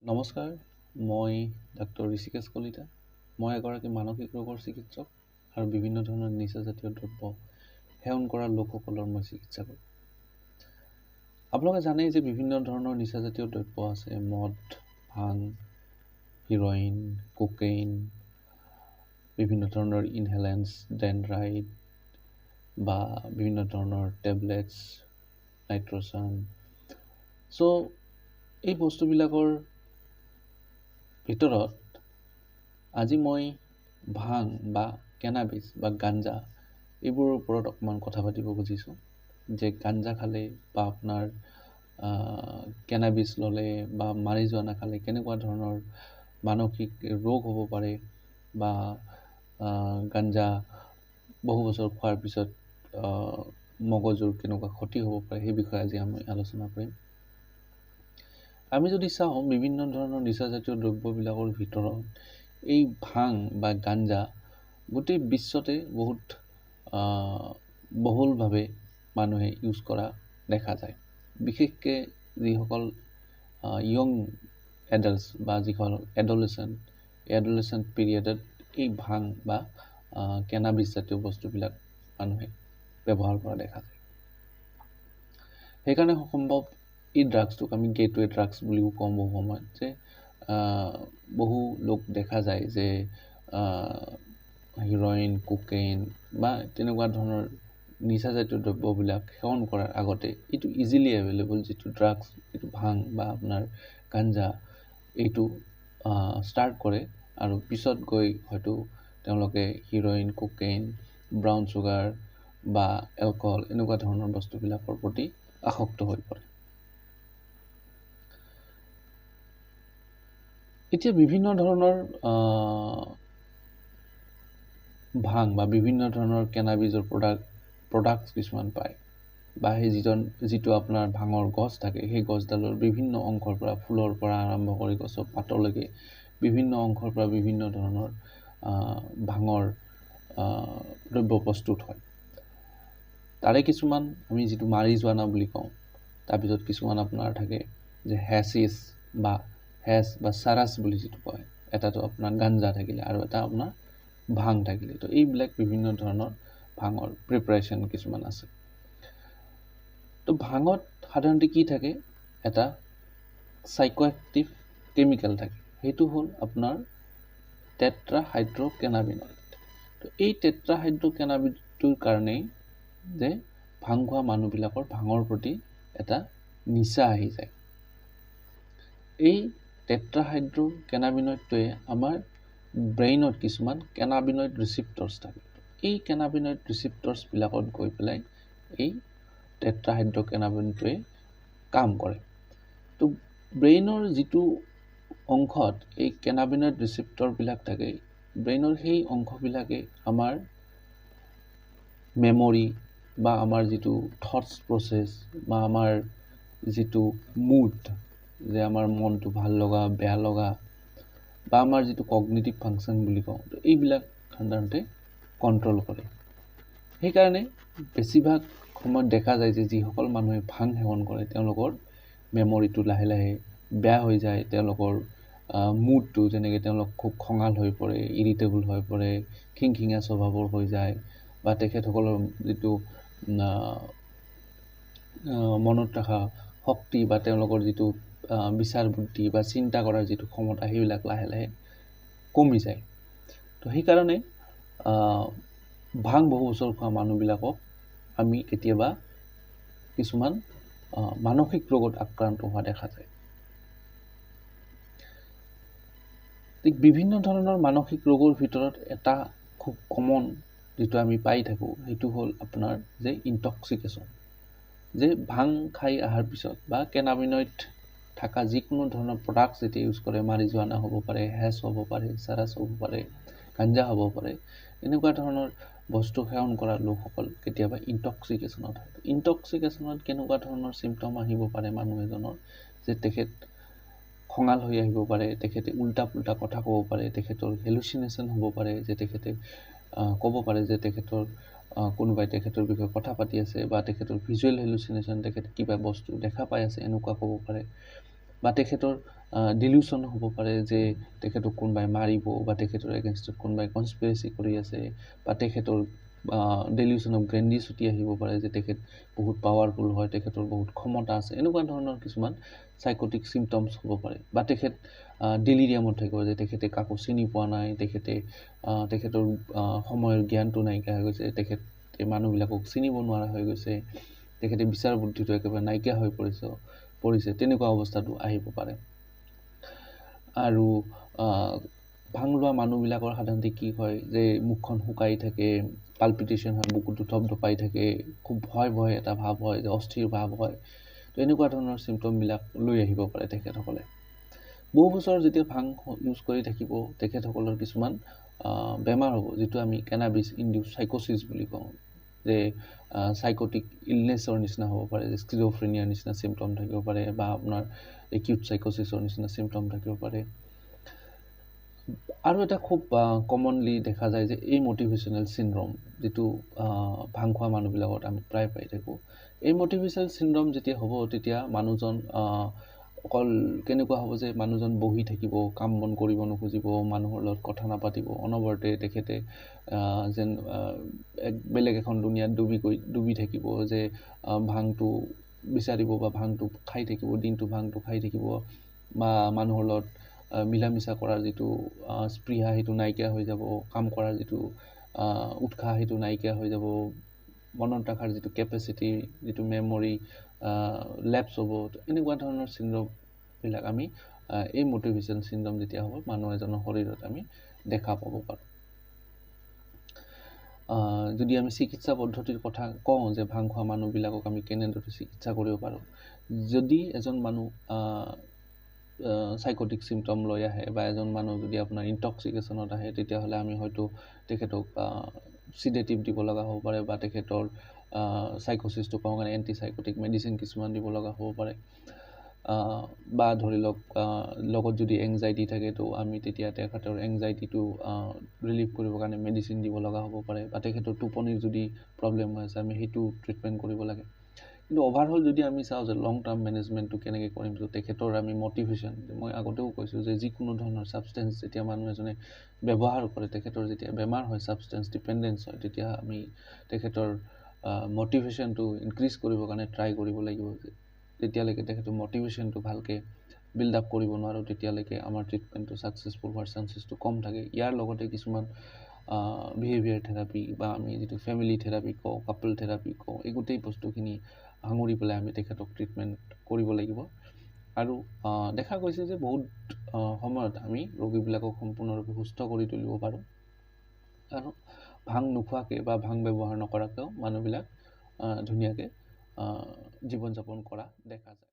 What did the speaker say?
নমস্কাৰ, মই ডাক্তৰ ঋষিকেশ কলিতা। মই এগৰাকী মানসিক ৰোগৰ চিকিৎসক আৰু বিভিন্ন ধৰণৰ নিচাজাতীয় দ্ৰব্য সেৱন কৰা লোকসকলৰ মই চিকিৎসা কৰোঁ। আপোনালোকে জানেই যে বিভিন্ন ধৰণৰ নিচাজাতীয় দ্ৰব্য আছে, মদ, ভাং, হিৰ'ইন, কোকেইন, বিভিন্ন ধৰণৰ ইনহেলেণ্টছ, ডেনড্ৰাইট বা বিভিন্ন ধৰণৰ টেবলেটছ, নাইট্ৰচান। চ' এই বস্তুবিলাকৰ ভিতৰত আজি মই ভাং বা কেনাবিছ বা গাঞ্জা এইবোৰৰ ওপৰত অকণমান কথা পাতিব খুজিছোঁ, যে গাঞ্জা খালে বা আপোনাৰ কেনাবিছ ল'লে বা মাৰিজুৱানা খালে কেনেকুৱা ধৰণৰ মানসিক ৰোগ হ'ব পাৰে বা গাঞ্জা বহু বছৰ খোৱাৰ পিছত মগজুৰ কেনেকুৱা ক্ষতি হ'ব পাৰে, সেই বিষয়ে আজি আমি আলোচনা কৰিম। আমি যদি চাওঁ, বিভিন্ন ধৰণৰ নিচাজাতীয় দ্ৰব্যবিলাকৰ ভিতৰত এই ভাং বা গাঞ্জা গোটেই বিশ্বতে বহুত বহুলভাৱে মানুহে ইউজ কৰা দেখা যায়। বিশেষকৈ যিসকল য়ং এডাল্টছ বা যিসকল এডলেচেণ্ট পিৰিয়ডত এই ভাং বা কেনাবিছ জাতীয় বস্তুবিলাক মানুহে ব্যৱহাৰ কৰা দেখা যায়। সেইকাৰণে সম্ভৱ এই ড্ৰাগছটোক আমি গেটৱে ড্ৰাগছ বুলিও কওঁ। বহু সময়ত যে বহু লোক দেখা যায় যে হিৰ'ইন, কোকেইন বা তেনেকুৱা ধৰণৰ নিচাজাতীয় দ্ৰব্যবিলাক সেৱন কৰাৰ আগতে এইটো ইজিলি এভেইলেবল যিটো ড্ৰাগছ, এইটো ভাং বা আপোনাৰ গাঞ্জা, এইটো ষ্টাৰ্ট কৰে আৰু পিছত গৈ হয়তো তেওঁলোকে হিৰ'ইন, কোকেইন, ব্ৰাউন চুগাৰ বা এলকহল এনেকুৱা ধৰণৰ বস্তুবিলাকৰ প্ৰতি আসক্ত হৈ পৰে। এতিয়া বিভিন্ন ধৰণৰ ভাং বা বিভিন্ন ধৰণৰ কেনাবিজৰ প্ৰডাক্টছ কিছুমান পায় বা সেই যিটো আপোনাৰ ভাঙৰ গছ থাকে, সেই গছডালৰ বিভিন্ন অংশৰ পৰা, ফুলৰ পৰা আৰম্ভ কৰি গছৰ পাতলৈকে বিভিন্ন অংশৰ পৰা বিভিন্ন ধৰণৰ ভাঙৰ দ্ৰব্য প্ৰস্তুত হয়। তাৰে কিছুমান আমি যিটো মাৰিজুৱানা বুলি কওঁ, তাৰপিছত কিছুমান আপোনাৰ থাকে যে হেচিছ বা হেচ বা চাৰাছ বুলি যিটো কয়, এটাটো আপোনাৰ গাঞ্জা থাকিলে আৰু এটা আপোনাৰ ভাং থাকিলে। তো এইবিলাক বিভিন্ন ধৰণৰ ভাঙৰ প্ৰিপাৰেশ্যন কিছুমান আছে। তো ভাঙত সাধাৰণতে কি থাকে, এটা চাইক'এক্টিভ কেমিকেল থাকে, সেইটো হ'ল আপোনাৰ টেট্ৰাহাইড্ৰকেনাবিনইড। তো এই টেট্ৰাহাইড্ৰকেনাবিনটোৰ কাৰণেই যে ভাং খোৱা মানুহবিলাকৰ ভাঙৰ প্ৰতি এটা নিচা আহি যায়। এই টেট্ৰাহাইড্ৰকেনাবিনইডটোৱে আমাৰ ব্ৰেইনত কিছুমান কেনাবিনইড ৰিচিপ্টৰ্ছ থাকে, এই কেনাবিনইড ৰিচিপ্টৰ্ছবিলাকত গৈ পেলাই এই টেট্ৰাহাইড্ৰকেনাবিনটোৱে কাম কৰে। তো ব্ৰেইনৰ যিটো অংশত এই কেনাবিনইড ৰিচিপ্টৰবিলাক থাকে, ব্ৰেইনৰ সেই অংশবিলাকে আমাৰ মেমৰি বা আমাৰ যিটো থটছ প্ৰচেছ বা আমাৰ যিটো মুড, যে আমাৰ মনটো ভাল লগা বেয়া লগা বা আমাৰ যিটো কগনিটিভ ফাংচন বুলি কওঁ, তো এইবিলাক সাধাৰণতে কণ্ট্ৰল কৰে। সেইকাৰণে বেছিভাগ সময়ত দেখা যায় যে যিসকল মানুহে ভাং সেৱন কৰে তেওঁলোকৰ মেমৰিটো লাহে লাহে বেয়া হৈ যায়, তেওঁলোকৰ মুডটো যেনেকৈ তেওঁলোক খুব খঙাল হৈ পৰে, ইৰিটেবল হৈ পৰে, খিংখিঙীয়া স্বভাৱৰ হৈ যায় বা তেখেতসকলৰ যিটো মনত ৰখা শক্তি বা তেওঁলোকৰ যিটো বিচাৰ বুদ্ধি বা চিন্তা কৰাৰ যিটো ক্ষমতা, সেইবিলাক লাহে লাহে কমি যায়। তো সেইকাৰণে ভাং বহু বছৰ খোৱা মানুহবিলাকক আমি কেতিয়াবা কিছুমান মানসিক ৰোগত আক্ৰান্ত হোৱা দেখা যায়। ঠিক বিভিন্ন ধৰণৰ মানসিক ৰোগৰ ভিতৰত এটা খুব কমন যিটো আমি পাই থাকোঁ, সেইটো হ'ল আপোনাৰ যে ইনটক্সিকেশ্যন, যে ভাং খাই অহাৰ পিছত বা কেনাবিনইড থকা যিকোনো ধৰণৰ প্ৰডাক্ট যেতিয়া ইউজ কৰে, মাৰিজুৱানা হ'ব পাৰে, হেচ হ'ব পাৰে, চাৰাছ হ'ব পাৰে, গাঞ্জা হ'ব পাৰে, এনেকুৱা ধৰণৰ বস্তু সেৱন কৰা লোকসকল কেতিয়াবা ইনটক্সিকেশ্যনত হয়। ইনটক্সিকেশ্যনত কেনেকুৱা ধৰণৰ চিমটম আহিব পাৰে মানুহ এজনৰ, যে তেখেত খঙাল হৈ আহিব পাৰে, তেখেতে উল্টা পুল্টা কথা ক'ব পাৰে, তেখেতৰ হেলুচিনেশ্যন হ'ব পাৰে, যে তেখেতে ক'ব পাৰে যে তেখেতৰ কোনোবাই তেখেতৰ বিষয়ে কথা পাতি আছে বা তেখেতৰ ভিজুৱেল হেলুচিনেশ্যন, তেখেতে কিবা বস্তু দেখা পাই আছে এনেকুৱা ক'ব পাৰে, বা তেখেতৰ ডিলিউশ্যন হ'ব পাৰে যে তেখেতক কোনোবাই মাৰিব বা তেখেতৰ এগেইনষ্টত কোনোবাই কনস্পিৰেচি কৰি আছে, বা তেখেতৰ ডেলিউশ্যন অফ গ্ৰেণ্ডিচিটি আহিব পাৰে যে তেখেত বহুত পাৱাৰফুল হয়, তেখেতৰ বহুত ক্ষমতা আছে, এনেকুৱা ধৰণৰ কিছুমান চাইকটিক চিমটমছ হ'ব পাৰে। বা তেখেত ডেলিৰিয়ামত থাকিব যে তেখেতে কাকো চিনি পোৱা নাই, তেখেতৰ সময়ৰ জ্ঞানটো নাইকিয়া হৈ গৈছে, তেখেতে মানুহবিলাকক চিনিব নোৱাৰা হৈ গৈছে, তেখেতে বিচাৰ বুদ্ধিটো একেবাৰে নাইকিয়া হৈ পৰিছে, তেনেকুৱা অৱস্থাটো আহিব পাৰে। আৰু ভাং লোৱা মানুহবিলাকৰ সাধাৰণতে কি হয় যে মুখখন শুকাই থাকে, পালপিটেশ্যন হয়, বুকুটো ধপধপাই থাকে, খুব ভয় ভয় এটা ভাৱ হয়, যে অস্থিৰ ভাৱ হয়। তো এনেকুৱা ধৰণৰ চিমটমবিলাক লৈ আহিব পাৰে তেখেতসকলে। বহু বছৰ যেতিয়া ভাং ইউজ কৰি থাকিব তেখেতসকলৰ কিছুমান বেমাৰ হ'ব, যিটো আমি কেনাবিছ ইনডিউচ চাইক'চিছ বুলি কওঁ, যে চাইক'টিক ইলনেছৰ নিচিনা হ'ব পাৰে, যে স্কিজ'ফ্ৰেনিয়াৰ নিচিনা চিমটম থাকিব পাৰে, বা আপোনাৰ একিউট চাইক'চিছৰ নিচিনা চিমটম থাকিব পাৰে। আৰু এটা খুব কমনলি দেখা যায় যে এই মটিভেশ্যনেল চিনড্ৰম, যিটো ভাং খোৱা মানুহবিলাকত আমি প্ৰায় পাই থাকোঁ। এই মটিভেশ্যনেল চিনড্ৰম যেতিয়া হ'ব তেতিয়া মানুহজন অকল কেনেকুৱা হ'ব যে মানুহজন বহি থাকিব, কাম বন কৰিব নোখোজিব, মানুহৰ লগত কথা নাপাতিব, অনবৰতে তেখেতে যেন এক বেলেগ এখন দুনিয়াত ডুবি থাকিব, যে ভাংটো বিচাৰিব বা ভাংটো খাই থাকিব, দিনটো ভাংটো খাই থাকিব, বা মানুহৰ লগত মিলা মিছা কৰাৰ যিটো স্পৃহা সেইটো নাইকিয়া হৈ যাব, কাম কৰাৰ যিটো উৎসাহ সেইটো নাইকিয়া হৈ যাব, মনত ৰখাৰ যিটো কেপেচিটি, যিটো মেমৰি লেপছ হ'ব। এনেকুৱা ধৰণৰ চিনড্ৰমবিলাক আমি এই মটিভেশ্যন চিনড্ৰম যেতিয়া হ'ব মানুহ এজনৰ শৰীৰত আমি দেখা পাব পাৰোঁ। যদি আমি চিকিৎসা পদ্ধতিৰ কথা কওঁ যে ভাং খোৱা মানুহবিলাকক আমি কেনেদৰে চিকিৎসা কৰিব পাৰোঁ, যদি এজন মানুহ চাইক'টিক চিমটম লৈ আহে বা এজন মানুহ যদি আপোনাৰ ইনটক্সিকেশ্যনত আহে, তেতিয়াহ'লে আমি হয়তো তেখেতক চিডেটিভ দিব লগা হ'ব পাৰে, বা তেখেতৰ চাইক'চিছটো কমাৰ কাৰণে এণ্টি চাইক'টিক মেডিচিন কিছুমান দিব লগা হ'ব পাৰে। বা ধৰি লওক লগত যদি এংজাইটি থাকে তো আমি তেতিয়া তেখেতৰ এংজাইটিটো ৰিলিফ কৰিবৰ কাৰণে মেডিচিন দিব লগা হ'ব পাৰে, বা তেখেতৰ টোপনিৰ যদি প্ৰব্লেম হৈ আছে আমি সেইটো ট্ৰিটমেণ্ট কৰিব লাগে। কিন্তু অভাৰঅল যদি আমি চাওঁ যে লং টাৰ্ম মেনেজমেণ্টটো কেনেকৈ কৰিম, তো তেখেতৰ আমি মটিভেশ্যন, মই আগতেও কৈছোঁ যে যিকোনো ধৰণৰ ছাবষ্টেঞ্চ যেতিয়া মানুহ এজনে ব্যৱহাৰ কৰে, তেখেতৰ যেতিয়া বেমাৰ হয়, ছাবষ্টেঞ্চ ডিপেণ্ডেঞ্চ হয়, তেতিয়া আমি তেখেতৰ মটিভেশ্যনটো ইনক্ৰিজ কৰিবৰ কাৰণে ট্ৰাই কৰিব লাগিব। তেতিয়ালৈকে তেখেতৰ মটিভেশ্যনটো ভালকৈ বিল্ড আপ কৰিব নোৱাৰোঁ তেতিয়ালৈকে আমাৰ ট্ৰিটমেণ্টটো ছাকচেছফুল হোৱাৰ চান্সেছটো কম থাকে। ইয়াৰ লগতে কিছুমান বিহেভিয়াৰ থেৰাপি বা আমি যিটো ফেমিলি থেৰাপি কওঁ, কাপল থেৰাপি কওঁ, এই গোটেই বস্তুখিনি সাঙুৰি পেলাই আমি তেখেতক ট্ৰিটমেণ্ট কৰিব লাগিব। আৰু দেখা গৈছে যে বহুত সময়ত আমি ৰোগীবিলাকক সম্পূৰ্ণৰূপে সুস্থ কৰি তুলিব পাৰোঁ, আৰু ভাং নোখোৱাকৈ বা ভাং ব্যৱহাৰ নকৰাকৈও মানুহবিলাক ধুনীয়াকৈ জীৱন যাপন কৰা দেখা যায়।